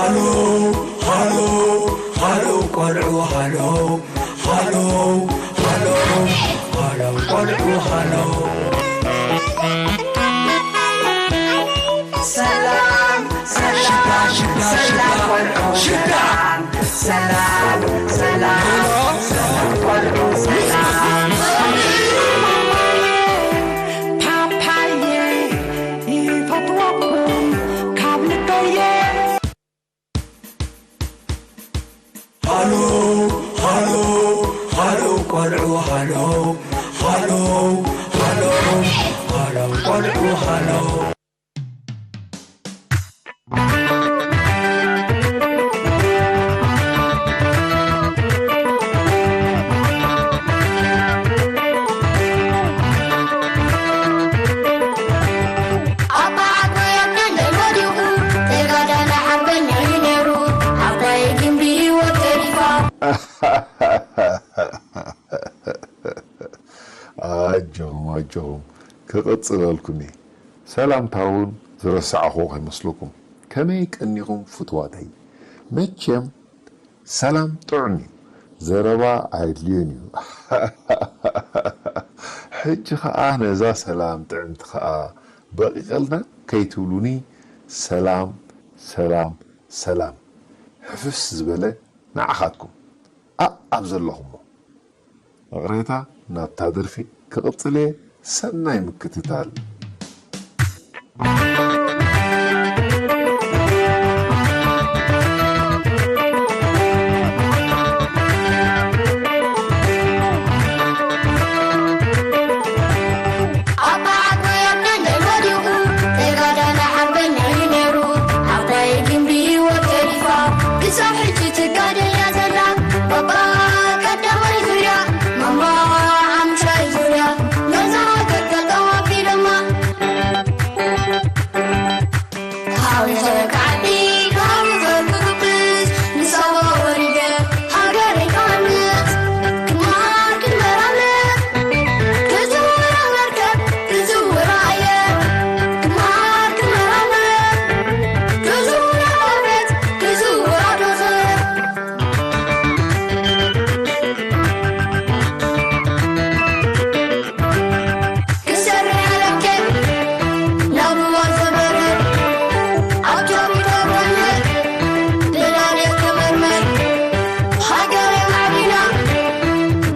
ሃሎ ሃሎ ሃሎ ቆልዑ ሃሎ ሃሎ ሃሎ ሃሎ ቆልዑ ሃሎ። ሰላም ሰላም ሽታ ሽታ ሽታ ሰላም ቆልዑ ሽታ ሰላም ሰላም ሰላም ቆልዑ ሰላም። ፓፓየ ይፈትወኩም ካብ ልበየ። ሃሎ ሃሎ ሃሎ ቆልዑ ሃሎ ሃሎ ሃሎ ሃሎ ቆልዑ ሃሎ። ኣባ ዓቦይ ኣደለይ ወዲቑ፣ ተጋዳላይ ሓርበኛ እዩ ነይሩ፣ ዓባይ ግንቢ ህይወት ገዲፋ። ኣጆኹም፣ ኣጆኹም፣ ክቕጽለልኩም እየ። ሰላምታ እውን ዝረሳዕኹዎ ከይመስለኩም። ከመይ ቀኒኹም ፍቱዋተይ? መቸም ሰላም ጥዑም እዩ፣ ዘረባ ኣየድልዮን እዩ። ሕጂ ኸኣ ነዛ ሰላም ጥዕምቲ ኸኣ በቒቐልና ከይትብሉኒ፣ ሰላም፣ ሰላም፣ ሰላም። ሕፍስ ዝበለ ንዓኻትኩም ኣኣብ ዘለኹሞ። ይቕሬታ፣ ናብታ ደርፊ ክቕጽል እየ። ሰናይ ምክትታል። ኣባ ዓቦይ ኣደለይ ወዲቑ፣ ተጋዳላይ ሓርበኛ እዩ ነይሩ፣ ዓባይ ግንቢ ህይወት ገዲፋ፣ ክሳብ ሕጂ ትጋደል እያ ዘላ። ባባ ቀዳማይ ዙርያ፣ ማማ ሓምሻይ ዙርያ፣ ነዛ ሃገር ከጠዋፊ ድማ። ሓቢኸ ክዓቢ፣ ሓቢኸ ክብቅስ፣ ንሳዋ ወሪደ ሃገረይ ክሃንጽ፣ ክመሃር ክመራመር፣ ክዝውራ መርከብ ክዝውራ ኣየር፣ ክመሃር ክመራመር፣ ክዝውራ መሬት ክዝውራ ዶዘር። ክሰርሕ ረኬብ ናብ ሩባ ዘበርር፣ ኣብ ጃሚዶ ጎንደር ብላኔት ክምርምር፣ ሃገር የማዕቢላ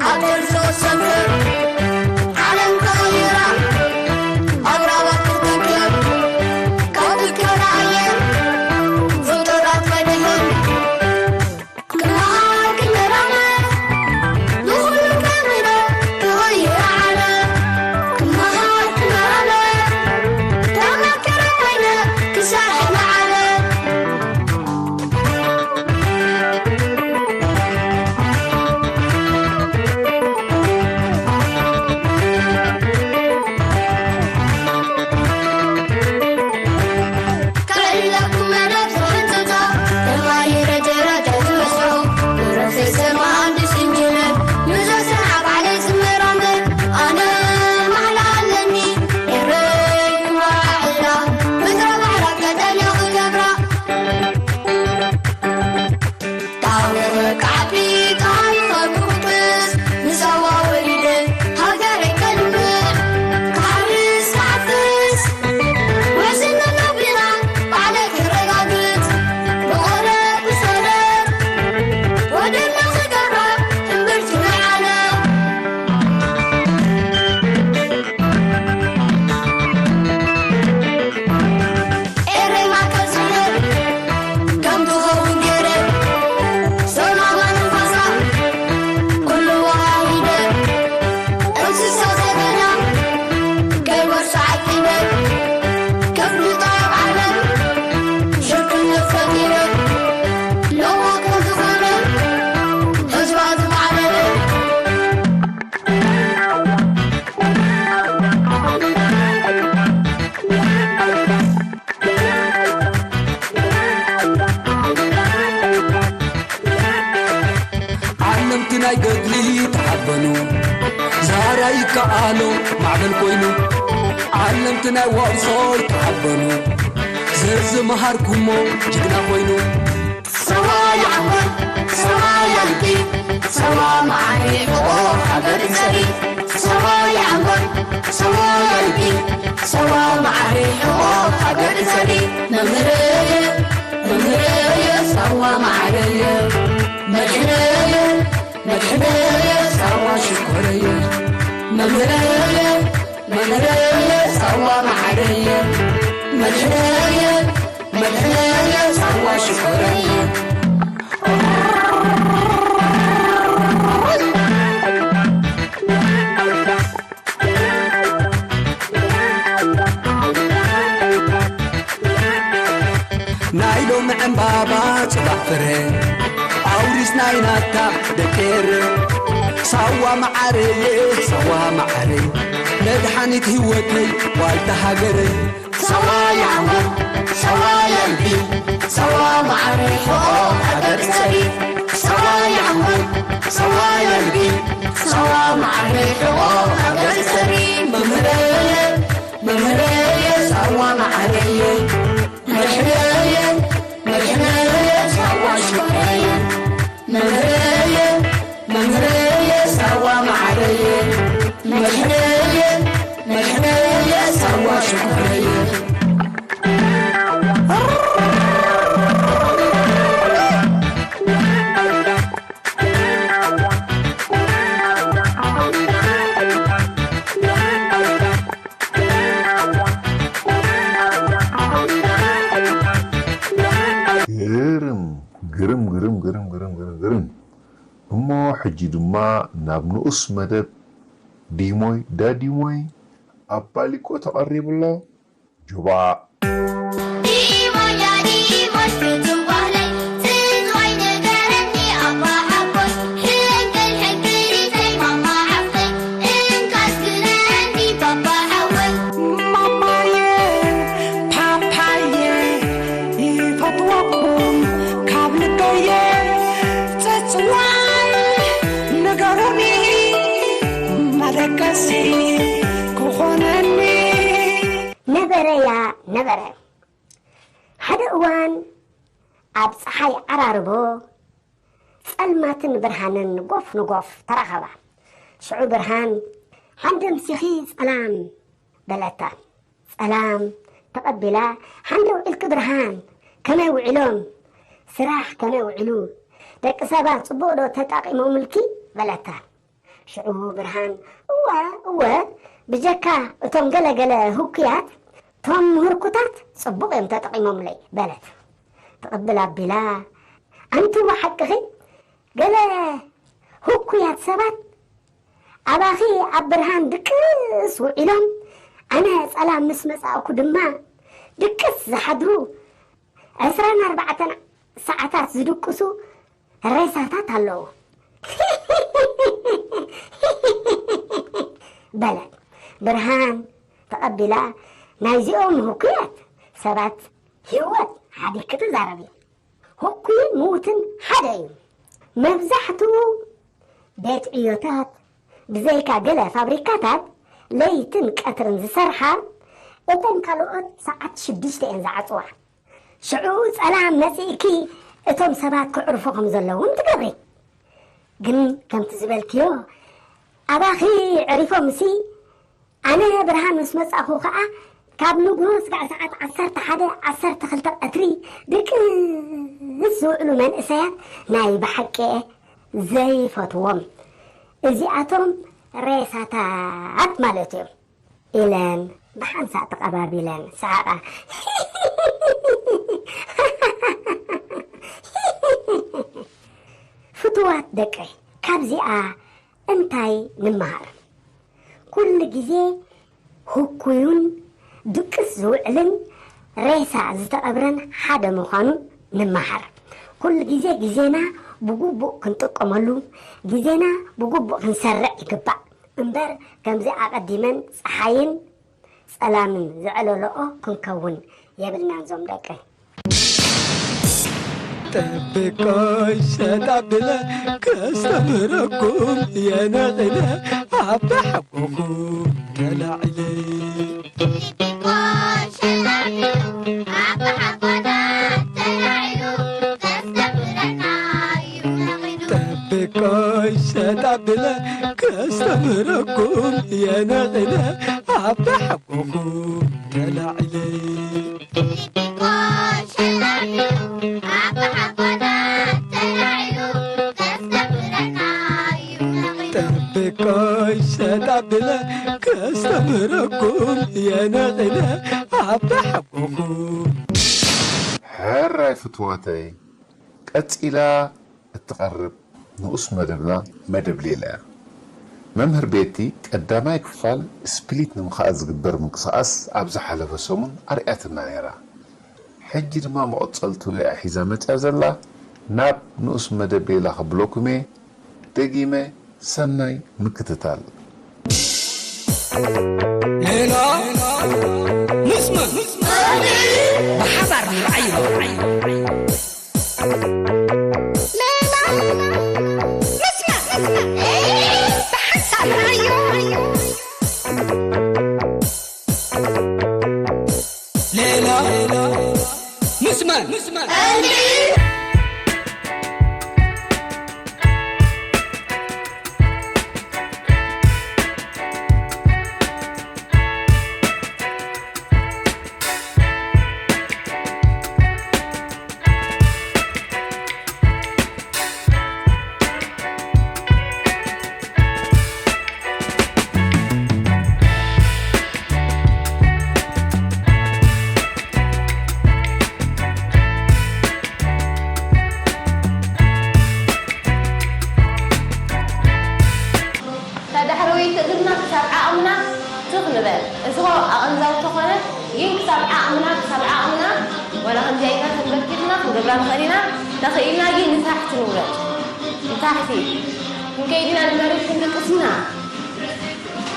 ኣብ ደርዞ ሰፍር፣ ዓለም ተቐይራ ኣብ ራባት ትተክር፣ ካብ ትከላ ኣየር ፍጡራት መድህን። ክመሃር ክመራመር፣ ንኹሉ ከምህሮ ክቕይር ዓለም። ክመሃር ክመራመር፣ ተመክሮ ኮይነ ክሰርሕ ንዓለም። ከዕልለኩም መደብ ዝሕንጽጾ፣ ተማሂረ ደረጃ ዝወስዶ፣ ፕሮፌሰር መሃንድስ ኢንጂነር፣ ንዞ ስራሕ ባዕለይ ዝመራመር፣ ኣነ ማዕላ ኣለኒ፣ ኤረይ ክዋዕላ፣ ምድረ ባሕራ ቀጠልያ ክገብራ። ታሪኽ ክዓቢ፣ ታሪኽ ክብቅስ፣ ንሳዋ ወሪደ ሃገረይ ከልምዕ፣ ክሓርስ ክሓፍስ፣ ውሕስነት ኣቢና ባዕለይ ክረጋግጽ፣ ብቆረብ ብሰረብ ወደብና ክገብራ እምብርትዕ ንዓለም። ኤረይ ማእከል ስሕር ከም ትኸውን ገይረ፣ ሰላማ ንፋሳ ኩሉ ወሃሂደ፣ እንስሳ ዘገዳ ከይወርሳ ዓቂበ፣ ከፍልጦ ኣብ ዓለም ሽርክነት ፈጢረ፣ ሎማ ከም ዝኾነ ህዝባ ዝማዕበለ። ዓለምቲ ናይ ገድሊ ተሓበኑ፣ ዛራ ይከኣሎ ማዕበል ኮይኑ። ዓለምቲ ናይ ዋርሶ ይተሓበኑ፣ ዘዝመሃርኩሞ ጅግና ኮይኑ። ሰዋ ይዓምር፣ ሰዋ የልቢ፣ ሰዋ መዓሪ ሕቖ ሃገር ዘሪ። ሰዋ ይዓምር፣ ሰዋ የልቢ፣ ሰዋ መዓሪ ሕቖ ሃገር ዘሪ። መምህረየ፣ መምህረየ፣ ሰዋ መዓረየ፣ መድሕነየ፣ መድሕነየ፣ ሰዋ ሽኮረየ። መምህረየ፣ መምህረየ፣ ሰዋ መዓረየ፣ መድሕነየ፣ መድሕነየ፣ ሰዋ ሽኮረየ። ናይ ሎሚ ዕምባባ ጽባሕ ፍረ፣ ኣውሪስ ናይ ናታ ደቂ ኤረ። ሳዋ መዓረየ፣ ሳዋ መዓረይ፣ መድሓኒት ህይወተይ፣ ዋልታ ሃገረይ። ሳዋ ይዓምር፣ ሳዋ የልቢ፣ ሳዋ መዓሪ ሕቖ ሃገር ዘሪ። ሳዋ ይዓምር፣ ሳዋ የልቢ፣ ሳዋ መዓሪ ሕቖ ሃገር ዘሪ። መምህረየ፣ መምህረየ፣ ሳዋ መዓረየ፣ መድሕነየ፣ መድሕነየ፣ ሳዋ ሽኮረየ። መምህረየ፣ መምህረየ፣ ሳዋ መዓረየ፣ መድሕነየ፣ መድሕነየ፣ ሳዋ ሽኮረየ። ግርም፣ ግርም፣ ግርም፣ ግርም፣ ግርም፣ ግርም፣ ግርም። እሞ ሕጂ ድማ ናብ ንኡስ መደብ ዲሞይ ዳዲሞይ ኣባሊቆ ተቐሪቡ ኣሎ። ጁባ። ዲሞይ ዳዲሞይ ፍቱው ባህለይ፣ ትዝታይ ንገረኒ ኣባ ሓጎይ፣ ሕንቅል ሕንቅሊተይ ማማ ሓፍተይ፣ እንካስ ግነኒ ባባ ሓወይ። ማማየ፣ ፓፓየ፣ ይፈትወኩም ካብ ልበየ፣ ጽጽዋይ ንገሩኒ መደቀሲ ክኾነኒ። ነበረያ ነበረ። ሓደ እዋን ኣብ ጸሓይ ዓራርቦ ጸልማትን ብርሃንን ጎፍ ንጎፍ ተራኸባ። ሽዑ ብርሃን፣ "ሓንደ ምሲኺ ጸላም" በለታ። ጸላም ተቐቢላ፣ "ሓንደ ውዒልኪ ብርሃን፣ ከመይ ውዒሎም? ስራሕ ከመይ ውዒሉ? ደቂ ሰባት ጽቡቕ ዶ ተጣቒሞምልኪ?" በለታ። ሽዑ ብርሃን፣ "እወ፣ እወ፣ ብጀካ እቶም ገለ ገለ ህኩያት፣ እቶም ህርኩታት ጽቡቕ እዮም ተጠቒሞምለይ" በለት። ትቕብል ኣቢላ፣ "ኣንቲ እወ ሓቅኺ፣ ገለ ህኩያት ሰባት ኣባኺ ኣብ ብርሃን ድቅስ ውዒሎም፣ ኣነ ጸላም ምስ መጻእኩ ድማ ድቅስ ዝሓድሩ፣ ዕስራን ኣርባዕተን ሰዓታት ዝድቅሱ ሬሳታት ኣለዉ" በለት። ብርሃን ተቐቢላ፣ "ናይዚኦም ህኩያት ሰባት ህይወት ሓዲግኪ ትዛረቢ። ህኩይን ምዉትን ሓደ እዩ። መብዛሕትኡ ቤት ዕዮታት፣ ብዘይካ ገለ ፋብሪካታት፣ ለይትን ቀትርን ዝሰርሓ፣ እተን ካልኦት ሰዓት ሽዱሽተ እየን ዝዓጽዋ። ሽዑ ጸላም መጺእኪ እቶም ሰባት ክዕርፉ ከም ዘለዎም ትገብሪ። ግን ከምቲ ዝበልክዮ፣ ኣባኺ ዕሪፎምሲ፣ ኣነ ብርሃን ምስ መጻእኹ ኸኣ፣ ካብ ንግሆ ስጋዕ ሰዓት ዓሰርተ ሓደ፣ ዓሰርተ ክልተ ቀትሪ ድቅስ ዝውዕሉ መንእሰያት ናይ ብሓቂ እየ ዘይፈትዎም። እዚኣቶም ሬሳታት ማለት እዮም" ኢለን ብሓንሳእ ተቐባቢለን ሰሓቓ። ፍቱዋት ደቀይ፣ ካብዚኣ እንታይ ንመሃር? ኩሉ ግዜ ህኩዩን ድቅስ ዝውዕልን ሬሳ ዝተቐብረን ሓደ ምዃኑ ንመሃር። ኩሉ ግዜ ግዜና ብግቡእ ክንጥቀመሉ፣ ግዜና ብግቡእ ክንሰርዕ ይግባእ። እምበር ከምዚ ኣቐዲመን ጸሓይን ጸላምን ዘዕለለኦ ክንከውን የብልናን ዞም ደቀይ። ጠብቆይ ሸጣብለ ከስተምረኩም የነቕለ ኣባሓጎኹም ተላዒለ። ኣቢለ ከስተምህረኩም እየ ነቒለ ኣብ ሓጎኹም ተላዒለ። ጥብቆይ ሰጥ ኣቢለ ከስተምህረኩም እየ ነቒለ ኣብ ሓጎኹም። ሕራይ ፍትዋተይ፣ ቀጺላ እትቐርብ ንኡስ መደብና መደብ ሌላ እያ። መምህር ቤቲ ቀዳማይ ክፋል ስፕሊት ንምኽኣል ዝግበር ምንቅስቓስ ኣብ ዝሓለፈ ሰሙን ኣርእያትና ነይራ። ሕጂ ድማ መቐጸልትኡ እያ ሒዛ መጺኣ ዘላ። ናብ ንኡስ መደብ ሌላ ከብለኩም እየ። ደጊመ ሰናይ ምክትታል። ሌላ ንስማ፣ ብሓባር ንርኣዮ። ሌላ ንስማ፣ ንስማ። እታ ዳሕረወይቲ እግርና ክሳብ ዓቕምና ትኽ ንበል። እዚ ኸ ኣቐንዛው ተኾነ፣ ግን ክሳብ ዓቕምና፣ ክሳብ ዓቕምና፣ ዋላ ከምዚኣ ኢልና ተንበርኪኽና ክንገብራ ንኽእል ኢና። ተኽኢልና ግን ንታሕቲ ንውረድ። ንታሕቲ ክንከይድ ኢና፣ ንመሬት ክንድቅስ ኢና።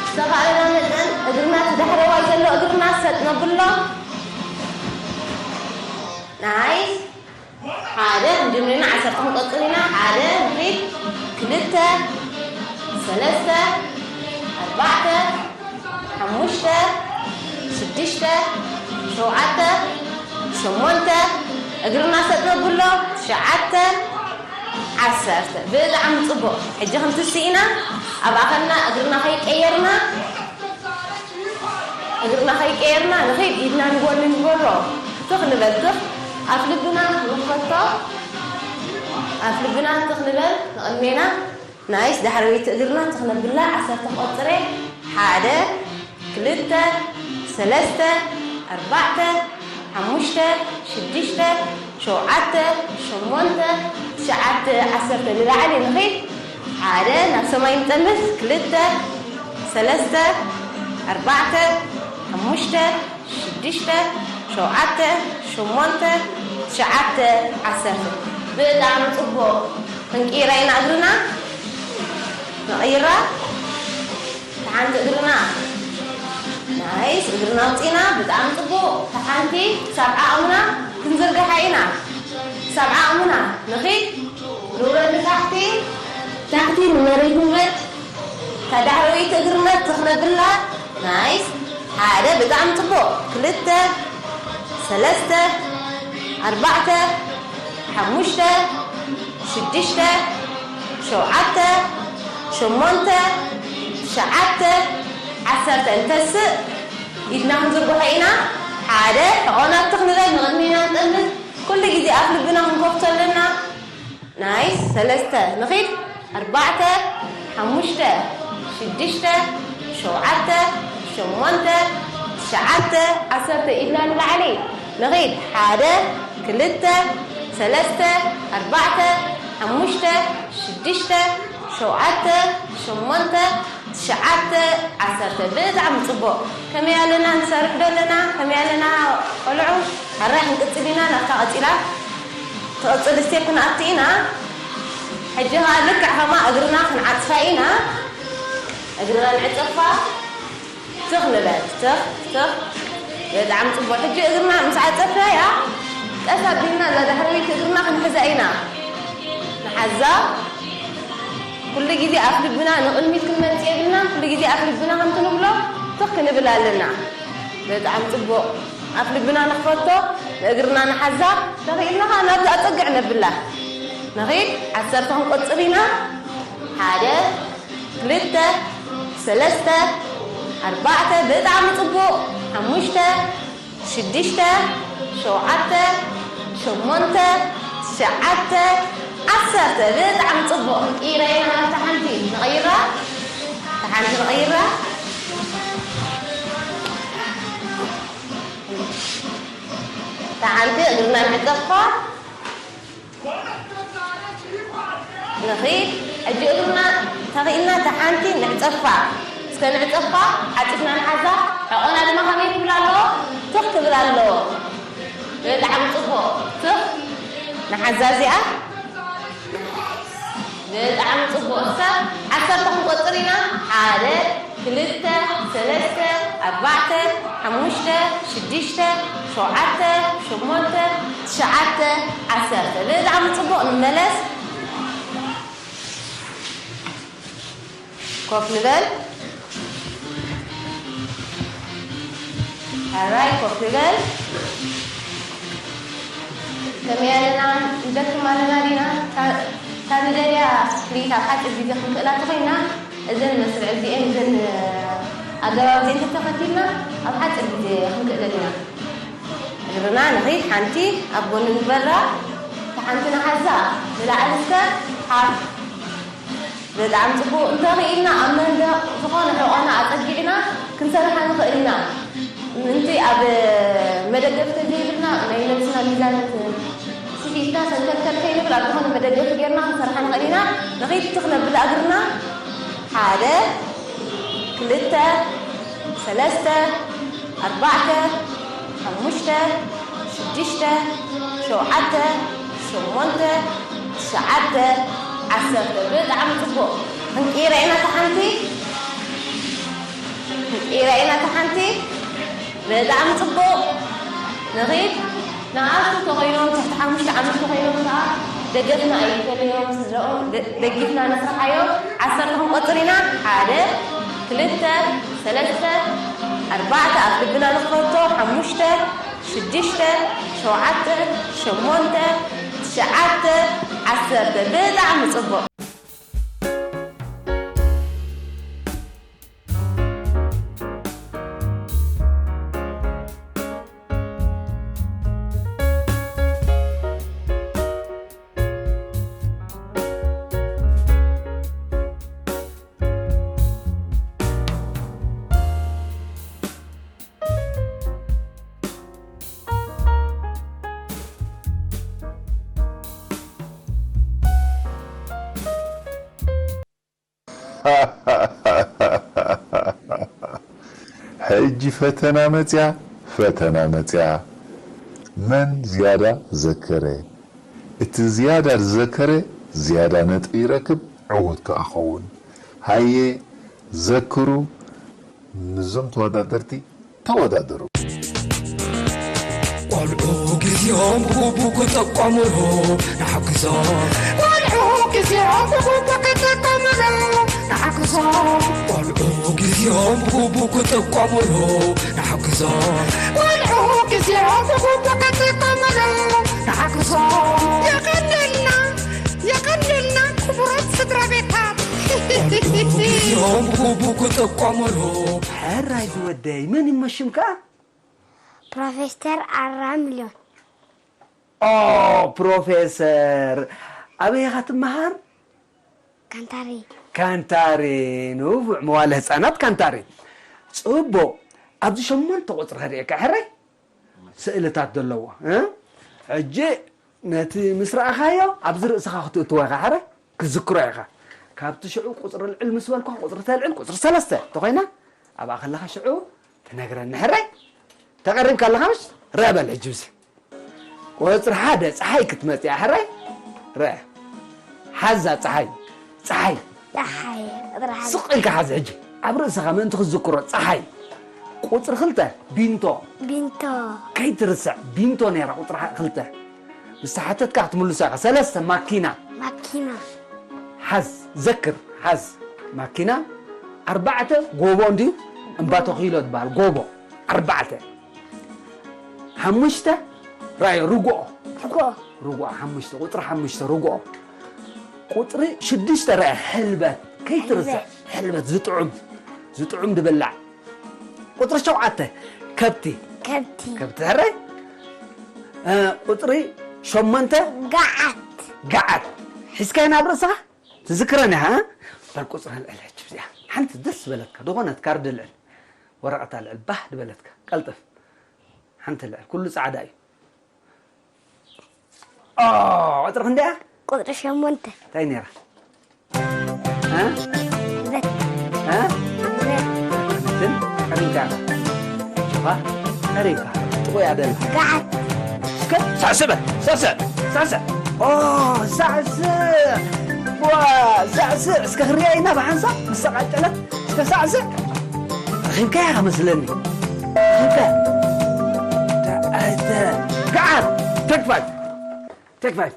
ዝተኻእለና መጠን እግርና፣ እቲ ዳሕረዋይ ዘሎ እግርና ሰጥ ነብሎ። ናይስ። ሓደ ክንጅምር ኢና፣ ዓሰርተ ክንቆጽር ኢና። ሓደ ንኺድ፣ ክልተ፣ ሰለስተ፣ ኣርባዕተ፣ ሓሙሽተ፣ ሽዱሽተ፣ ሸውዓተ፣ ሸሞንተ፣ እግርና ሰጥ ነብሎ፣ ትሽዓተ፣ ዓሰርተ። ብጣዕሚ ጽቡቕ። ሕጂ ክንትስእ ኢና። ኣብ ኣኸልና እግርና ከይቀየርና፣ እግርና ከይቀየርና ንኺድ፣ ኢድና ንጎኒ ንግበሮ። ትኽ ንበል፣ ትኽ። ኣፍ ልብና ንኽፈቶ። ኣፍ ልብና ትኽ ንበል፣ ንቕድሜና። ናይስ፣ ዳሕረወይቲ እግርና ትኽ ነብላ፣ ዓሰርተ ክቆጽር እየ። ሓደ፣ ክልተ፣ ሰለስተ፣ ኣርባዕተ፣ ሓሙሽተ፣ ሽዱሽተ፣ ሸውዓተ፣ ሸሞንተ፣ ትሽዓተ፣ ዓሰርተ ንላዕሊ ንኺድ። ሓደ፣ ናብ ሰማይ ንጠምት። ክልተ፣ ሰለስተ፣ ኣርባዕተ፣ ሓሙሽተ፣ ሽዱሽተ፣ ሸውዓተ፣ ሸሞንተ፣ ትሽዓተ፣ ዓሰርተ። ብጣዕሚ ጽቡቕ። ክንቅይራ ኢና እግርና። ንቕይራ። እታ ሓንቲ እግርና። ናይስ፣ እግርና ኣውፂና፣ ብጣዕሚ ፅቡቕ። እታ ሓንቲ ክሳብ ዓቕምና ክንዝርግሓ ኢና። ክሳብ ዓቕምና ንኺድ፣ ንውረድ ንታሕቲ፣ ታሕቲ ንመሬት ንውረድ። እታ ዳሕረወይቲ እግርና ትኽነብላ። ናይስ። ሓደ፣ ብጣዕሚ ፅቡቕ። ክልተ፣ ሰለስተ፣ ኣርባዕተ፣ ሓሙሽተ፣ ሽዱሽተ፣ ሸውዓተ፣ ሸሞንተ፣ ትሽዓተ፣ ዓሰርተ። እንተስእ ኢድና ክንዝርግሖ ኢና። ሓደ፣ ሕቖና ትኽ ንበል፣ ንቕድሚና ንጠምት። ኩሉ ግዜ ኣፍ ልብና ክንከፍቶ ኣለና። ናይስ፣ ሰለስተ፣ ንኺድ። ኣርባዕተ፣ ሓሙሽተ፣ ሽዱሽተ፣ ሸውዓተ፣ ሸሞንተ፣ ትሽዓተ፣ ዓሰርተ። ኢድና ንላዕሊ። ንኺድ። ሓደ፣ ክልተ፣ ሰለስተ፣ ኣርባዕተ፣ ሓሙሽተ፣ ሽዱሽተ፣ ሸውዓተ፣ ሸሞንተ፣ ትሽዓተ፣ ዓሰርተ። ብጣዕሚ ጽቡቕ። ከመይ ኣለና? ንሰርሕ ዶ ኣለና? ከመይ ኣለና ቆልዑ? ሕራይ ክንቅጽል ኢና። ናብታ ቀጺላ ትቕጽል ስቴፕ ክንኣቱ ኢና። ሕጂ ኸኣ ልክዕ ኸማ እግርና ክንዓጽፋ ኢና። እግርና ንዕጸፋ። ትኽ ንበል። ትኽ፣ ትኽ። ብጣዕሚ ጽቡቕ። ሕጂ እግርና ምስ ዓጸፍናያ፣ ቀስ ኣቢልና እዛ ዳሕረወይቲ እግርና ክንሕዛ ኢና። ንሓዛ። ኩሉ ግዜ ኣፍ ልብና ንቕድሚት ክንመጽእ የብልናን። ኩሉ ግዜ ኣፍ ልብና ከምቲ ንብሎ ትኽ ክንብል ኣለና። ብጣዕሚ ጽቡቕ። ኣፍ ልብና ንኽፈቶ፣ ንእግርና ንሓዛ። ተኽኢልና ኸኣ ናብዚ ኣጸግዕ ነብላ። ንኺድ፣ ዓሰርተ ክንቆጽር ኢና። ሓደ፣ ክልተ፣ ሰለስተ፣ ኣርባዕተ፣ ብጣዕሚ ጽቡቕ። ሓሙሽተ፣ ሽዱሽተ፣ ሸውዓተ፣ ሸሞንተ፣ ትሽዓተ፣ ዓሰርተ። ብጣዕሚ ጽቡቕ። ክንቅይራ ኢና ናብታ ሓንቲ። ንቐይራ? እታ ሓንቲ ንቐይራ? እታ ሓንቲ እግርና ንዕጸፋ። ንኺድ። ሕጂ እግርና ተኺእልና እታ ሓንቲ ንዕጸፋ። እስከ ንዕጸፋ፣ ዓጺፍና ንሓዛ። ሕቖና ድማ ከመይ ክብል ኣለዎ? ትኽ ክብል ኣለዎ። ብጣዕሚ ጽቡቕ። ትኽ። ንሓዛ እዚኣ። ብጣዕሚ ጽቡቕ። እስከ ዓሰርተ ክንቆጽር ኢና። ሓደ፣ ክልተ፣ ሰለስተ፣ ኣርባዕተ፣ ሓሙሽተ፣ ሽዱሽተ፣ ሸውዓተ፣ ሸሞንተ፣ ትሽዓተ፣ ዓሰርተ። ብጣዕሚ ጽቡቕ። ንመለስ። ኮፍ ንበል። ሕራይ ኮፍ ንበል። ከመይ ኣለና? ንደክም ኣለና ዲና? እታ ንደልያ ፍልይት ኣብ ሓፂር ግዜ ክንክእላ ተኾይና፣ እዘን መስርዕ እዚኤን፣ እዘን ኣገባብ እዚኤን ተተኸቲልና፣ ኣብ ሓፂር ግዜ ክንክእለን ኢና። እግርና ንኺድ፣ ሓንቲ ኣብ ጎኒ ንበራ፣ እታ ሓንቲ ንሓዛ ንላዕሊ እስከ ሓፍ። ብጣዕሚ ጽቡቕ። እንተኽኢልና ኣብ መንደቕ ዝኾነ ሕቖና ኣጸጊዕና ክንሰርሓ ንኽእል ኢና። ምእንቲ ኣብ መደገፊ ተዘይብልና ናይ ነብስና ሚዛን ስሒትና ሰንከልከል ከይንብል ኣብ ዝኾነ መደገፊ ጌርና ክንሰርሓ ንኽእል ኢና። ንኺድ ትኽ ነብል እግርና። ሓደ፣ ክልተ፣ ሰለስተ፣ ኣርባዕተ፣ ሓሙሽተ፣ ሽዱሽተ፣ ሸውዓተ፣ ሸሞንተ፣ ትሽዓተ፣ ዓሰርተ። ብጣዕሚ ጽቡቕ። ክንቅይራ ኢና እታ ሓንቲ። ክንቅይራ ኢና እታ ሓንቲ። ብጣዕሚ ጽቡቕ። ንኺድ። ንኣሽቱ ተኾይኖም፣ ትሕቲ ሓሙሽተ ዓመት ተኾይኖም ከኣ ደገፍና ኣይፈለዮም፣ ስድራኦም ደ-፣ ደጊፍና ነስርሓዮ። ዓሰርተ ክንቆጽር ኢና። ሓደ፣ ክልተ፣ ሰለስተ፣ ኣርባዕተ፣ ኣፍ ልብና ንኽፈቶ፣ ሓሙሽተ፣ ሽዱሽተ፣ ሸውዓተ፣ ሸሞንተ፣ ትሽዓተ፣ ዓሰርተ። ብጣዕሚ ጽቡቕ። ሕጂ ፈተና መጽያ፣ ፈተና መጽያ። መን ዝያዳ ዘከረ? እቲ ዝያዳ ዝዘከረ ዝያዳ ነጥቢ ይረክብ፣ ዕዉት ከኣ ኸውን። ሃየ፣ ዘክሩ፣ ምስዞም ተወዳደርቲ ተወዳደሩ። ቆልዑ ግዜኦም ብግቡእ ክጥቀሙሉ ንሓግዞም። ቆልዑ ግዜኦም ብግቡእ ክጥቀሙሉ ንሓግዞም። ቆልዑ ግዜኦም ብግቡእ ክጥቀሙሉ ንሓግዞም። ቆልዑ ግዜኦም ብግቡእ ክጥቀሙሉ ንሓግዞም። የቐንየልና፣ የቐንየልና ክቡራት ስድራ ቤታት። ቆልዑ ግዜኦም ብግቡእ ክጥቀሙሉ። ሕራይ ዝወደይ፣ መን እሞ ሽምካ? ፕሮፌሰር ኣራ ሚልዮን። ኦ፣ ፕሮፌሰር፣ ኣበይ ኢኻ ትመሃር? ካንታሪ። ካንታሪ፣ ንውዕ መዋለ ህጻናት ካንታሪ። ጽቡቕ። ኣብዚ ሸሞንተ ቁጽሪ ከርእየካ፣ ሕራይ? ስእልታት ዘለዎ፣ እ? ሕጂ ነቲ ምስ ረኣኻዮ ኣብዚ ርእስኻ ክትእትዎ ኢኻ፣ ሕራይ? ክትዝክሮ ኢኻ። ካብቲ ሽዑ ቁጽሪ ልዕል ምስ በልኩኻ፣ ቁጽሪ ተልዕል፣ ቁጽሪ ሰለስተ እንተኾይና፣ ኣብኣ ከለኻ ሽዑ ትነግረኒ፣ ሕራይ? ተቐሪብካ ኣለኻ ምሽ? ርአ በል ሕጂ እዚ። ቁጽሪ ሓደ ጸሓይ ክትመጽእ እያ፣ ሕራይ? ርአ። ሓዛ ጸሓይ። ጸሓይ። ጸሓይ፣ ቁጽሪ ሓደ። ስቕ ኢልካ ሓዝ ሕጂ። ኣብ ርእስኻ ምእንቲ ክትዝክሮ፣ ጸሓይ። ቁጽሪ ክልተ፣ ቢንቶ። ቢንቶ። ከይትርስዕ፣ ቢንቶ ነይራ ቁጽሪ ሓ-፣ ክልተ። ምስ ተሓተትካ ክትምልሶ ኢኻ። ሰለስተ፣ ማኪና። ማኪና። ሓዝ፣ ዘክር፣ ሓዝ። ማኪና። ኣርባዕተ፣ ጎቦ እንድዩ። እምባ ተኺሎ ዝበሃል፣ ጎቦ። ኣርባዕተ። ሓሙሽተ፣ ራእዮ፣ ርግኦ። ርግኦ። ርግኦ፣ ሓሙሽተ፣ ቁጽሪ ሓሙሽተ፣ ርግኦ። ቁፅሪ ሽዱሽተ ርኣ፣ ሕልበት ከይትርስዕ። ሕልበት። ሕልበት ዝጥዑም፣ ዝጥዑም ድብላዕ። ቁፅሪ ሸውዓተ፣ ከብቲ። ከብቲ። ከብቲ ሕራይ። እ፣ ቁፅሪ ሸሞንተ፣ ገዓት። ገዓት ሒዝካዮ ናብ ርእስኻ ትዝክረን ኢኻ። በል ቁፅሪ ኣልዕል ሕጂ እዚኣ ሓንቲ ደስ ዝበለትካ ዝኾነት ካርድ ልዕል፣ ወረቐት ኣልዕል ባህ ድበለትካ ቀልጥፍ። ሓንቲ ልዕል፣ ኩሉ ፃዕዳ እዩ። ኦ፣ ቁፅሪ ክንደያ? ቁፅሪ ሸሞንተ። እንታይ ነይራ? እ? በት። እ? በት። ግን ቀሪብካ። ሸፋ? ቀሪብካ። ጥቑያ ደላ። ገዓት። እስከ ሳዕስዕ በል። ሳዕስዕ። ሳዕስዕ። ኦ፣ ሳዕስዕ። ዋ፣ ሳዕስዕ። እስከ ክሪኣ ኢና ብሓንሳብ ምስ ተቃጨለት። እስከ ሳዕስዕ። ረኺብካያ መስለኒ። ረኺብካያ። ተ-፣ ተ-፣ ገዓት። ቴክ ፋይቭ። ቴክ ፋይቭ።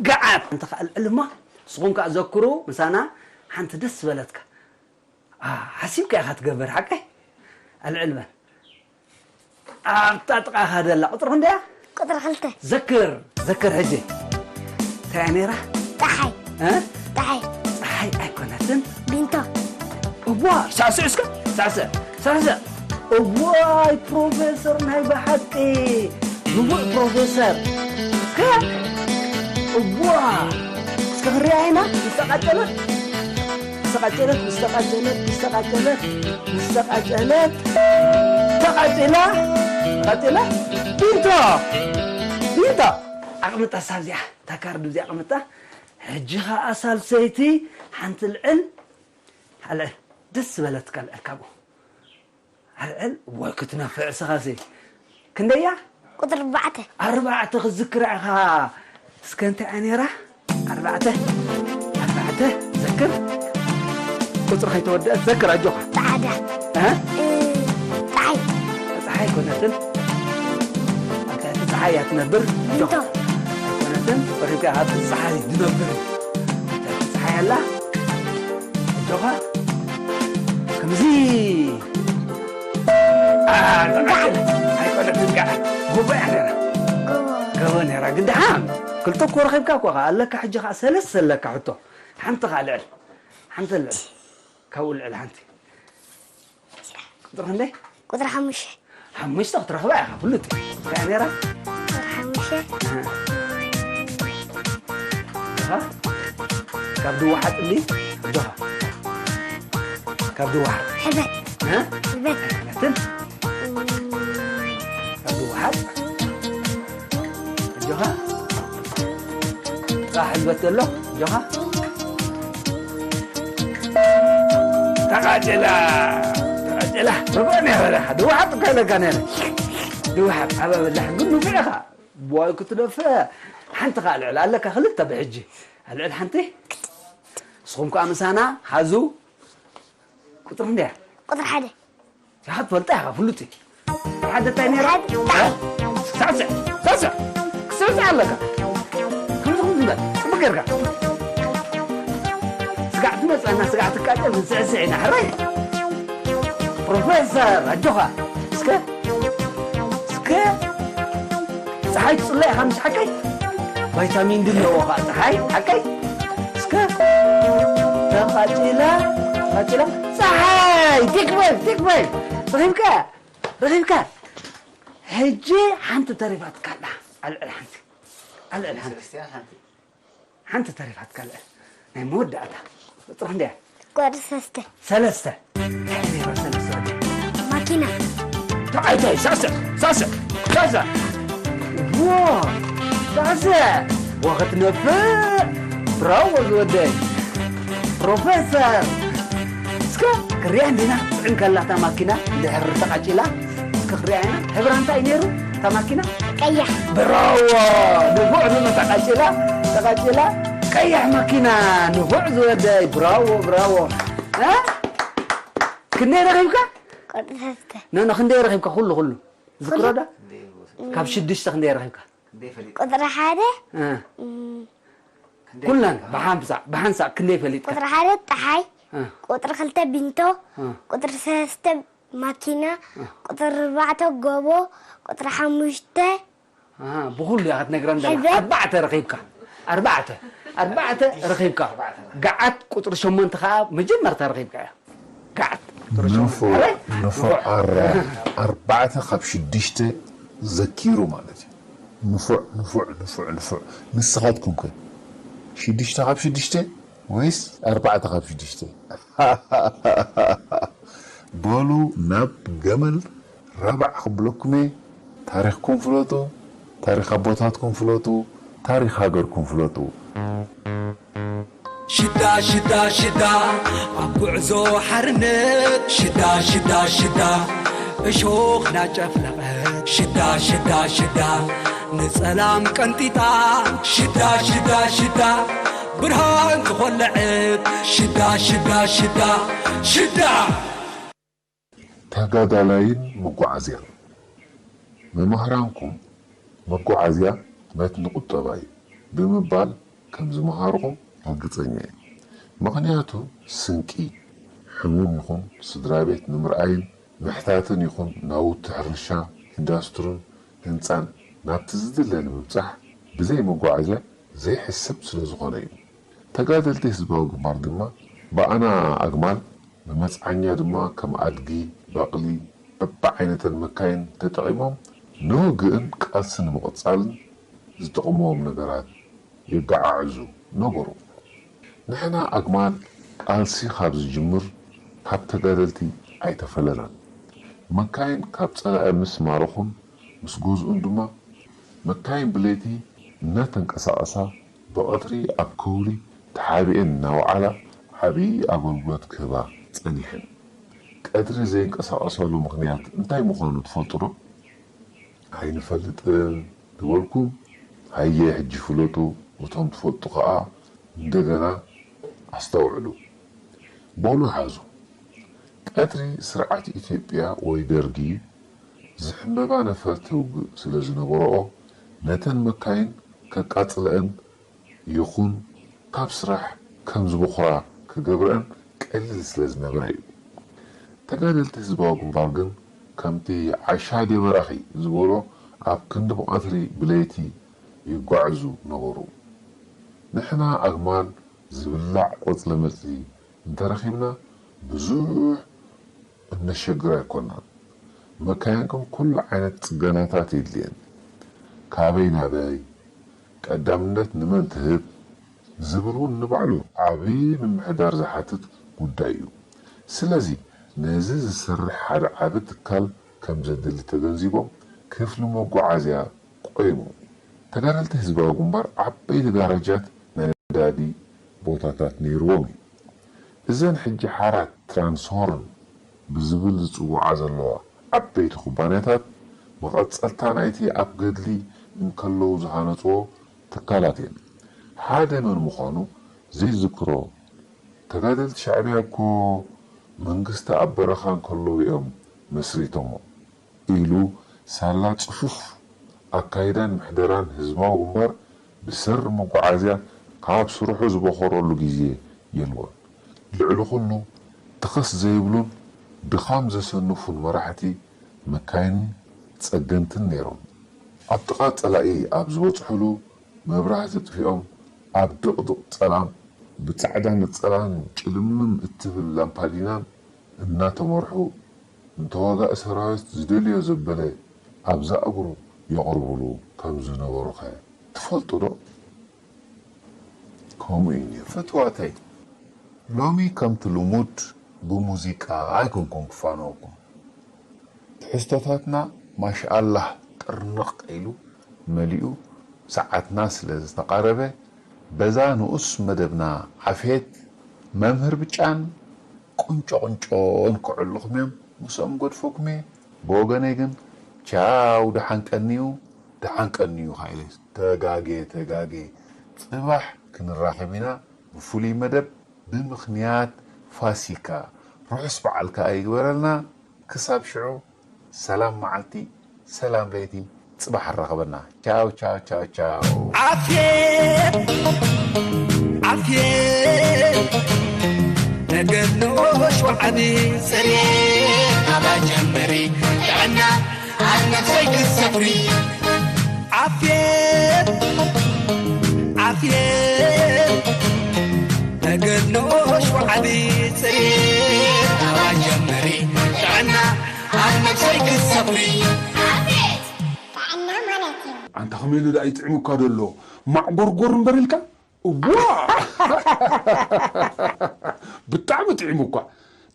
ገዓት። እንተ ኣልዕል እማ፣ ንስኹም ከኣ ዘክሩ፣ ምሳና ሓንቲ ደስ ዝበለትካ። ኣ፣ ሓሲብካ ኢኻ ትገብር፣ ሓቀይ? ኣልዕል በል። ኣብታ ጥቓኻ ደላ ቁጽሪ ክንደያ? ቁጽሪ ክልተ። ዘክር፣ ዘክር ሕጂ። እንታይ እያ ነይራ? ጸሓይ። እ? ጸሓይ። ጸሓይ ኣይኮነትን። ቢንቶ። እዋ፣ ሳዕስዕ እስከ፣ ሳዕስዕ፣ ሳዕስዕ። እዋይ፣ ፕሮፌሰር ናይ ብሓቂ። ንቡዕ ፕሮፌሰር። እስከ፣ እዋ፣ እስከ ክንሪኣ ኢና፣ ምስ ተቃጨለት፣ ምስ ተቃጨለት፣ ምስ ተቃጨለት፣ ምስ ተቃጨለት፣ ምስ ተቃጨለት፣ ተቃጭላ፣ ተቃጭላ፣ ቢንቶ፣ ቢንቶ። ኣቕምጣ ሳብ እዚኣ፣ እታ ካርድ እዚኣ ኣቕምጣ። ሕጂ ኸኣ ሳልሰይቲ፣ ሓንቲ ልዕል፣ ልዕል፣ ደስ ዝበለትካ ልዕል ካብኡ። ኣልዕል፣ ወይ ክትነፍዕ እስኻሲ። ክንደያ? ቁጽሪ ኣርባዕተ። ኣርባዕተ ክትዝክራ ኢኻ። እስከ እንታይ እያ ነይራ? ኣርባዕተ። ኣርባዕተ፣ ዘክር። ቁጽሪ ከይተወደአት ዘክር፣ ኣጆኻ። ጻዕዳ። እ? እ፣ ጸሓይ። ጸሓይ ኣይኮነትን። ኣብታ እቲ ጸሓይ እያ ትነብር። ቢንቶ። ኣይኮነትን። ቆሪብካ፣ ኣብቲ ጸሓይ ዝነብር። ኣብታ እቲ ጸሓይ ኣላ። ኣጆኻ። ከምዚ። ኣ፣ ኣይኮነትን፣ ገዓት። ጎቦ እያ ነይራ። ጎቦ። ጎቦ ነይራ። ግን ደሓን ክልተ እኮ ረኺብካ እኮ ኣለካ። ሕጂ ኸዓ ሰለስተ ኣለካ ሕቶ። ሓንቲ ኸዓ ልዕል። ሓንቲ ልዕል። ካብኡ ልዕል ሓንቲ። ቁፅሪ ክንደይ? ቁፅሪ ሓሙሽተ። ሓሙሽተ ክትረኽባ ኢኻ፣ ፍሉጥ እዩ። እንታይ እያ ነይራ? ቁፅሪ ሓሙሽተ። ኣሃ። ካብ ድወሓጥ እንዲ? ኣጆኻ። ካብ ድወሓጥ። ሕልበት። እ? ሕልበት። ኣይኮነትን። እም። ካብ ድወሓጥ። ኣጆኻ። ጻሕ ሕልበት ዘሎ። ኣጆኻ። ተቓጨላ፣ ተቓጨላ። ርግኦ ነይረ፣ ድወሓጥ እኮ ኢለካ ነይረ። ድወሓጥ፣ ኣብ ኣብላሕ ግን ንፉዕ ኢኻ። ብዋይ ክትደፍእ። ሓንቲ ኸኣ ልዕል ኣለካ፣ ክልተ ብሕጂ። ኣልዕል ሓንቲ። ንስኹም ከኣ ምሳና ሓዙ። ቁጽሪ ክንደይ እያ? ቁጽሪ ሓደ። ኢኻ ትፈልጣ ኢኻ፣ ፍሉጥ እዩ። ሓደ እንታይ ነይራ? ሓደ። ሳዕስዕ፣ ሳዕስዕ። ክስዕስዕ ኣለካ። ከምዚ፣ ከምዚ በል። ጽቡቕ ጌርካ። ስጋዕ ትመጽኣና፣ ስጋዕ ትቃጨል፣ ክንስዕስዕ ኢና። ሕራይ። ፕሮፌሰር፣ ኣጆኻ። እስከ፣ እስከ። ጸሓይ ትጽለ ኢኻ ምስ ሓቀይ? ቫይታሚን ዲ ኣለዎ ኸዓ ጸሓይ፣ ሓቀይ? እስከ ተቓጺላ፣ ተቓጺላ፣ ጸሓይ! ቴክ ፋይቭ፣ ቴክ ፋይቭ! ረኺብካ? ረኺብካ? ሕጂ ሓንቲ ተሪፋትካ ኣላ። ኣልዕል ሓንቲ። ኣልዕል ሓንቲ። ሰለስቲኣን ሓንቲ። ሓንቲ ተሪፋትካ ኣላ። ናይ መወዳእታ። ቁጽሪ ክንደይ እያ? ቁጽሪ ሰለስተ። ሰለስተ። እንታይ ነይራ ሰለስተ? ማኪና። ተዓይታይ፣ ሳስዕ፣ ሳስዕ፣ ሳስዕ። ዋ፣ ሳስዕ። ዋ፣ ክትነፍዕ። ብራቮ ዝወደይ። ፕሮፌሰር። እስከ ክሪኣ እንዲና፣ ትዕን ከላ እታ ማኪና፣ እንድሕር ተቓጺላ። እስከ ክሪኣ ኢና። ሕብራ እንታይ ነይሩ? እታ ማኪና? ቀያሕ። ብራዎ! ንፉዕ፣ ንፉዕ፣ ተቓጺላ፣ ተቓጺላ። ቀያሕ ማኪና፣ ንፉዕ ዝወደይ። ብራዎ፣ ብራዎ። እ? ክንደይ ረኺብካ? ቁጽሪ ሰለስተ። ኖ፣ ኖ፣ ክንደይ ረኺብካ? ኩሉ፣ ኩሉ። ዝክሮ ዶ? ካብ ሽዱሽተ ክንደይ ረኺብካ? ክንደይ ፈሊጥካ? ቁጽሪ ሓደ፣ እ። እም፣ ክንደይ ኩለን ፈሊጥካ? ብሓንሳእ፣ ብሓንሳእ ክንደይ ፈሊጥካ? ቁጽሪ ሓደ ጸሓይ፣ እ። ቁጽሪ ክልተ ቢንቶ፣ እ። ቁጽሪ ሰለስተ ማኪና፣ እ። ቁጽሪ ኣርባዕተ ጎቦ፣ ቁጽሪ ሓሙሽተ ኣሃ፣ ብኹሉ ኢኻ ክትነግረን ዘለኻ። ሕልበት። ኣርባዕተ ረኺብካ። ኣርባዕተ። ኣርባዕተ ረኺብካ። ገዓት ቁጽሪ ሸሞንተ ከኣ መጀመርታ ረኺብካ እያ። ገዓት ቁጽሪ ሸሞንተ። ንፉዕ፣ ኣበይ? ንፉዕ። ኣረ፣ ኣርባዕተ ካብ ሽዱሽተ ዘኪሩ ማለት እዩ። ንፉዕ፣ ንፉዕ፣ ንፉዕ፣ ንፉዕ። ንስኻትኩም ከ? ሽዱሽተ ካብ ሽዱሽተ ወይስ ኣርባዕተ ካብ ሽዱሽተ? በሉ ናብ ገመል ረባዕ ክብለኩም እየ። ታሪኽኩም ፍለጡ፣ ታሪኽ ኣቦታትኩም ፍለጡ፣ ታሪኽ ሃገርኩም ፍለጡ። ሽዳ ሽዳ ሽዳ ኣብ ጉዕዞ ሓርነት ሽዳ ሽዳ ሽዳ እሾኽ ናጨፍለቐ ሽዳ ሽዳ ሽዳ ንጸላም ቀንጢጣ ሽዳ ሽዳ ሽዳ ብርሃን ዝኾለዐት ሽዳ ሽዳ ሽዳ ሽዳ ተጋዳላይን መጓዓዝያን። መማህራንኩም መጓዓዝያ መትኒ ቁጠባ እዩ ብምባል ከም ዝመሃርኹም ርግጸኛ እየ። ምኽንያቱ ስንቂ፣ ሕሙም ይኹን ስድራ ቤት ንምርኣይን ምሕታትን ይኹን ናውቲ ሕርሻ፣ ኢንዳስትርን ህንጻን ናብቲ ዝድለ ንምብጻሕ ብዘይ መጓዓዝያ ዘይሕሰብ ስለ ዝኾነ እዩ። ተጋደልቲ ህዝባዊ ግንባር ድማ ብኣና ኣግማል ብመጽዓኛ ድማ ከም ኣድጊ፣ በቕሊ፣ በብዓይነተን መካይን ተጠቒሞም ንውግእን ቃልሲ ንምቕጻልን ዝጠቕምዎም ነገራት የገዓዕዙ ነበሩ። ንሕና ኣግማል ቃልሲ ካብ ዝጅምር ካብ ተጋደልቲ ኣይተፈለናን። መካይን ካብ ጸላኢ ምስ ማረኹን ምስ ገዝኡን ድማ መካይን ብለይቲ እናተንቀሳቐሳ ብቐትሪ ኣብ ከውሊ ተሓቢኤን እናወዓላ ዓብዪ ኣገልግሎት ክህባ ጸኒሐን። ቀትሪ ዘይንቀሳቐሰሉ ምኽንያት እንታይ ምዃኑ ትፈልጡ ዶ? ኣይንፈልጥን ዝበልኩም፣ ሃየ ሕጂ ፍለጡ፣ እቶም ትፈልጡ ኸኣ እንደገና ኣስተውዕሉ። በሉ ሓዙ። ቀትሪ ስርዓት ኢትዮጵያ ወይ ደርጊ ዝሕመባ ነፈርቲ ውግእ ስለ ዝነበረኦ፣ ነተን መካይን ከቃጽለአን ይኹን ካብ ስራሕ ከም ዝቦኽራ ክገብረአን ቀሊል ስለ ዝነበረ እዩ። ተጋደልቲ ህዝባዊ ግንባር ግን ከምቲ ዓሻ ደበራኺ ዝበሎ ኣብ ክንዲ ብቐትሪ ብለይቲ ይጓዕዙ ነበሩ። ንሕና ኣግማል ዝብላዕ ቆጽለመጽሊ እንተረኺብና ብዙሕ እነሸግር ኣይኮናን። መካይን ግን ኩሉ ዓይነት ጽገናታት የድልየን። ካበይ ናበይ፣ ቀዳምነት ንመን ትህብ ዝብል እውን ንባዕሉ ዓቢ ምምሕዳር ዝሓትት ጉዳይ እዩ። ስለዚ ነዚ ዝሰርሕ ሓደ ዓቢ ትካል ከም ዘድሊ ተገንዚቦም ክፍሊ መጓዓዝያ ቆይሞም። ተጋደልቲ ህዝባዊ ግንባር ዓበይቲ ጋራጃት ናይ ነዳዲ ቦታታት ነይርዎም እዩ። እዘን ሕጂ ሓራት ትራንስሆርን ብዝብል ዝጽውዓ ዘለዋ ዓበይቲ ኩባንያታት መቐጸልታ ናይቲ ኣብ ገድሊ እንከለዉ ዝሃነጽዎ ትካላት እየን። ሓደ መን ምዃኑ ዘይዝክሮ ተጋደልቲ ሻዕብያ እኮ መንግስቲ ኣብ በረኻ እንከለዉ እዮም መስሪቶሞ። ኢሉ ሳላ ጽፉፍ ኣካይዳን ምሕደራን ህዝባዊ ግንባር ብሰሪ መጓዓዝያ ካብ ስርሑ ዝበኾረሉ ግዜ የልቦን። ልዕሊ ኩሉ ትኸስ ዘይብሉን ድኻም ዘሰንፉን መራሕቲ መካይንን ጸገንትን ነይሮም። ኣብ ጥቓ ጸላኢ ኣብ ዝበጽሑሉ መብራህቲ ኣጥፊኦም ኣብ ድቕድቕ ጸላም ብጻዕዳ ነጸላን ጭልምልም እትብል ላምፓዲናን እናተመርሑ ንተዋጋኢ ሰራዊት ዝደልዮ ዘበለ ኣብ ዛእግሩ የቕርብሉ ከም ዝነበሩኸ ትፈልጡ ዶ? ከምኡ እዩ ነይሩ። ፍትዋተይ፣ ሎሚ ከምቲ ልሙድ ብሙዚቃ ኣይኮንኩን ክፋነወኩም። ትሕዝቶታትና ማሻኣላህ ጥርንቕ ኢሉ መሊኡ ሰዓትና ስለ ዝተቓረበ በዛ ንኡስ መደብና ዓፍየት መምህር ብጫን ቁንጮ ቁንጮን ክዕልኹም እዮም ምስኦም ገድፈኩም እየ። ብወገነይ ግን ቻው ደሓን ቀንዩ ደሓን ቀንዩ ኸዓ ኢለ ተጋጌ ተጋጌ ጽባሕ ክንራኸብ ኢና ብፍሉይ መደብ ብምኽንያት ፋሲካ። ርሑስ በዓል ከኣ ይግበረልና። ክሳብ ሽዑ ሰላም መዓልቲ፣ ሰላም ለይቲ፣ ጽባሕ ኣራኸበና። ቻው ቻው ቻው ቻው። ዓፍየት ዓፍየት ነገር ንኡሽ ወዓቢ ጽሬት ኣባ ጀምሪ ጥዕና ኣብ ነፍሰይ ክትሰፍሪ ዓፍየት ዓፍየት ጥዕና ማለት እዩ። ኣንታ ከመይ ኢሉ ደኣ ይጥዕም እኳ ደሎ ማዕጎርጎር እምበር ኢልካ እዋ ብጣዕሚ ጥዒሙ እኳ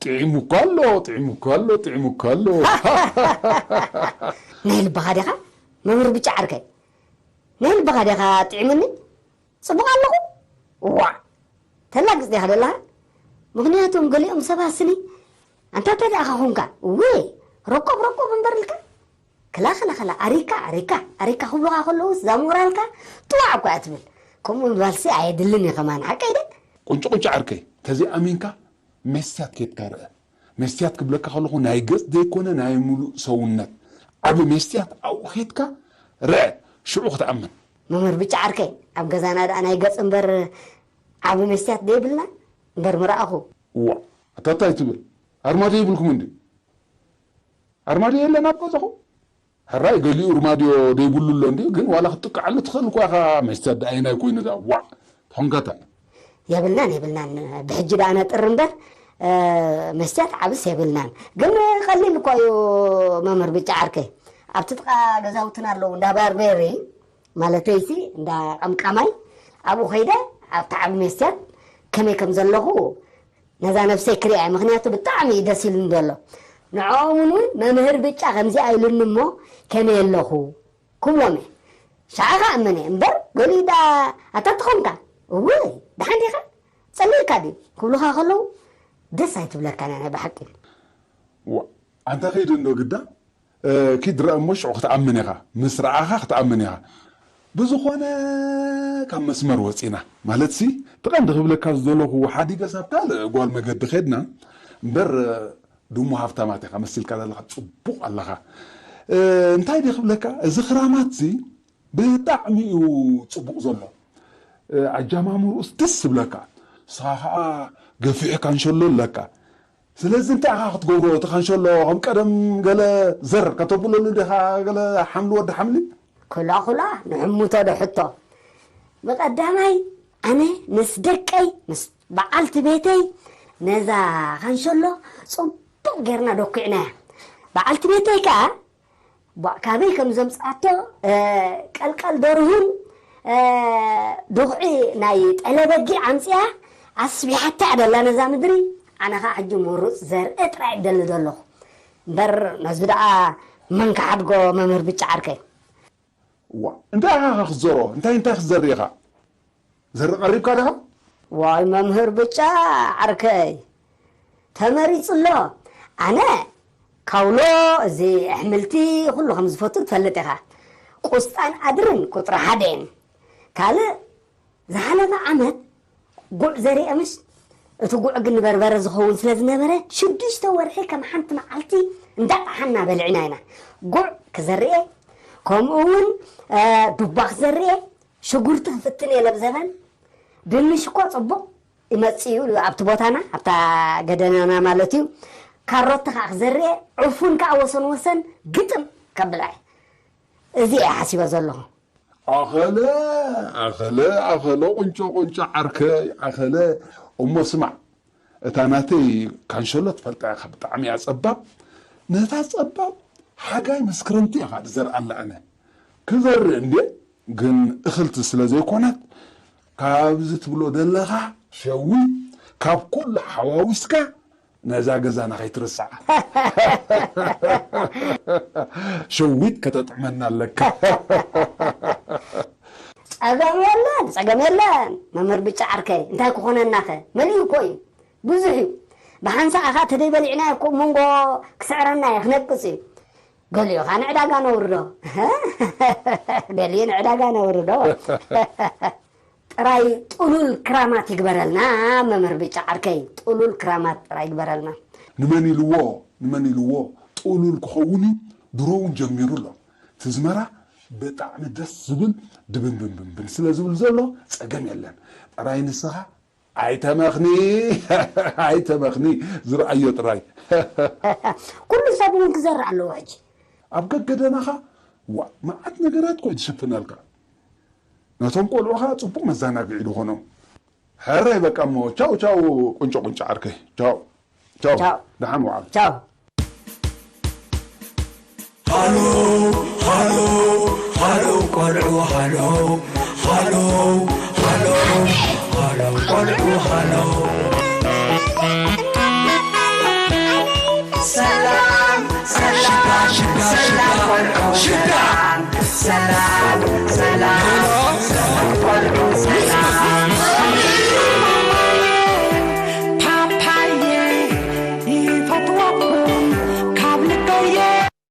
ጥዒሙ እኳ ኣሎ ጥዒሙ እኳ ኣሎ ጥዒሙ እኳ ኣሎ። ናይ ልብኻ ዲኻ መምህር ብጫ ዓርከይ? ናይ ልብኻ ዲኻ ጥዒሙኒ? ጽቡቕ ኣለኹ? እዋ ተላግጽ ዲኻ ዘለኻ? ምኽንያቱም ገሊኦም ሰባት ስኒ ኣንታ እንታይ ደኣ ኾንካ? እወ ረቆብ ረቆብ እምበር ኢልካ ክላ ክላ ክላ ኣሪካ ኣሪካ ኣሪካ ክብሉኻ ከለውስ እዛ ሞራልካ ጥዋዕ እኮ እያ ትብል። ከምኡ ምባልሲ ኣየድልን እዩ ከማን ሓቀይ ደ? ቁንጭ ቁንጭ ዓርከይ ተዘይኣሚንካ መስትያት ኬድካ ርአ። መስትያት ክብለካ ከለኹ ናይ ገጽ ዘይኮነ ናይ ሙሉእ ሰውነት ዓቢ መስትያት ኣብኡ ኬድካ ርአ ሽዑ ክትኣምን። መምህር ብጫ ዓርከይ ኣብ ገዛና ደኣ ናይ ገጽ እምበር ዓቢ መስትያት ደይብልና እምበር ምረኣኹ። እዋ ኣታ ታይ ትብል ኣርማድዮ የብልኩም እንዲ ኣርማድዮ የለን ኣብ ገዛኹም? ሕራይ ገሊኡ ርማድዮ ደይብሉ ኣሎ እንድዩ፣ ግን ዋላ ክትጥቅዓሉ ትኽእል እኳ ኢኻ። መስትያት ደኣ ኣየናይ ኮይኑ እዛ ዋዕ ተኾንካታ። የብልናን የብልናን ብሕጂ ደኣ ነጥሪ እምበር መስትያት ዓብስ የብልናን። ግን ቀሊል እኳ እዩ መምህር ብጫ ዓርከይ። ኣብቲ ጥቓ ገዛውትና ኣለዉ እንዳ ባርቤሪ ማለተይሲ እንዳ ቀምቃማይ ኣብኡ ከይደ ኣብቲ ዓቢ መስትያት ከመይ ከም ዘለኹ ነዛ ነብሰይ ክሪኣ እየ ምኽንያቱ ብጣዕሚ እዩ ደስ ኢሉኒ ዘሎ ንዕኦም እውን መምህር ብጫ ከምዚኣ ኢሉኒ እሞ ከመይ ኣለኹ ክብሎም እየ ሻዓ ከኣምን እየ እምበር ገሊኡ ደኣ ኣታ ትኾንካ እውይ ደሓን ዲኻ ጸሊእካ ድዩ ክብሉኻ ከለዉ ደስ ኣይትብለካን እያ ናይ ብሓቂ ኣንታ ከይደ እንዶ ግዳ ኪድ ርኣ እሞ ሽዑ ክትኣምን ኢኻ ምስ ረኣኻ ክትኣምን ኢኻ ብዝኾነ ካብ መስመር ወፂና ማለትሲ እቲ ቀንዲ ክብለካ ዝደለኹ ሓዲገስ ኣብ ካልእ ጓል መገዲ ኸድና እምበር ድሙ ሃፍታማት ኢኻ መሲልካ ዘለኻ ፅቡቕ ኣለኻ እንታይ ድየ ክብለካ እዚ ክራማትሲ ብጣዕሚ እዩ ፅቡቕ ዘሎ ኣጃማምርኡስ ደስ ዝብለካ ንስኻ ከዓ ገፊሕ ካንሸሎ ኣለካ ስለዚ እንታይ ኢኻ ክትገብሮ እቲ ካንሸሎ ከም ቀደም ገለ ዘር ከተብለሉ ዲኻ ገለ ሓምሊ ወዲ ሓምሊ ኩላ ኩላ ንሕምቶ ዶ ሕቶ ብቐዳማይ ኣነ ምስ ደቀይ ምስ በዓልቲ ቤተይ ነዛ ካንሸሎ ፅቡቕ ጌርና ደኩዕናያ በዓልቲ ቤተይ ከዓ ቧእ ካበይ ከም ዘምፅኣቶ ቀልቀል ደርሁን ዱኽዒ ናይ ጠለ በጊዕ ኣምፅኣ ኣስቢሓታ እያ ደላ ነዛ ምድሪ ኣነ ከዓ ሕጂ ምሩፅ ዘርኢ ጥራይ እደሊ ዘለኹ እምበር ነዚ ደኣ መን ክሓድጎ መምህር ብጫ ዓርከይ እዋ እንታይ ኢኻ ክትዘሮ እንታይ እንታይ ክትዘሪ ኢኻ ዘርኢ ቀሪብካ ዲኻ ዋይ መምህር ብጫ ዓርከይ ተመሪጹ ኣሎ ኣነ ካውሎ እዚ ኣሕምልቲ ኩሉ ከም ዝፈቱ ትፈልጥ ኢኻ ቁስጣን ኣድርን ቁፅሪ ሓደ እየን ካልእ ዝሓለፈ ዓመት ጉዕ ዘሪአ ምሽ እቲ ጉዕ ግን ንበርበረ ዝኸውን ስለ ዝነበረ ሽዱሽተ ወርሒ ከም ሓንቲ መዓልቲ እንዳጣሓና በሊዕና ኢና ጉዕ ክዘርኤ ከምኡ እውን ዱባ ክዘርኤ ሽጉርቲ ክፍትን እየ ለብዘበን ድንሽ እኮ ፅቡቕ ይመፅእ እዩ ኣብቲ ቦታና ኣብታ ገደናና ማለት እዩ ካሮት ከዓ ክዘርኤ ዕፉን ከዓ ወሰን ወሰን ግጥም ከብላ እየ እዚ እየ ሓሲበ ዘለኹ ኣኸለ ኣኸለ ኣኸለ ቁንጮ ቁንጮ ዓርከይ ኣኸለ እሞ ስማዕ እታ ናተይ ካንሸሎ ትፈልጣ ኢኻ ብጣዕሚ እያ ጸባብ ነታ ጸባብ ሓጋይ ምስ ክረምቲ ኢኻ ዝዘርኣላ ኣነ ክዘርእ እንድየ ግን እኽልቲ ስለ ዘይኮነት ካብዚ ትብሎ ዘለኻ ሸዊት ካብ ኩሉ ሓዋዊስካ ነዛ ገዛና ከይትርስዓ ሸዊት ከተጥዕመና ኣለካ ጸገም የለን ጸገም የለን መምህር ብጫ ዓርከይ እንታይ ክኾነናኸ መሊኡ እኮ እዩ ብዙሕ እዩ ብሓንሳእ ኸዓ ተደይ በሊዕና እኮ መንጎ ክስዕረና እየ ክነቅፅ እዩ ገሊኡ ኸዓ ንዕዳጋ ነውርዶ ገሊኡ ንዕዳጋ ነውርዶ ጥራይ ጥሉል ክራማት ይግበረልና መምህር ብጫ ዓርከይ ጥሉል ክራማት ጥራይ ይግበረልና። ንመን ኢልዎ ንመን ኢልዎ ጥሉል ክኸውን እዩ ድሮ እውን ጀሚሩ ኣሎ። ትዝመራ ብጣዕሚ ደስ ዝብል ድብንብንብንብን ስለ ዝብል ዘሎ ጸገም የለን። ጥራይ ንስኻ ኣይተመኽኒ ኣይተመኽኒ ዝረኣዮ ጥራይ። ኩሉ ሰብ እውን ክዘርእ ኣለዎ ሕጂ። ኣብ ገገደናኻ ዋ መዓት ነገራት ኮይ ትሽፍነልካ። ነቶም ቆልዑኻ ጽቡቕ መዘናግዒ ዝኾኖም። ሕራይ በቃ እሞ ቻው ቻው ቁንጮ ቁንጮ ዓርከይ ቻው ቻው ቻው። ደሓን ወዓል። ቻው። ሃሎ ሃሎ ሃሎ ቆልዑ ሃሎ ሃሎ ሃሎ ሃሎ ቆልዑ ሃሎ። ሰላም ሰላም ሽታ ሽታ ሰላም ሽታ ቆልዑ ሽታ ሰላም ሰላም ሰላም ቆልዑ ሰላም።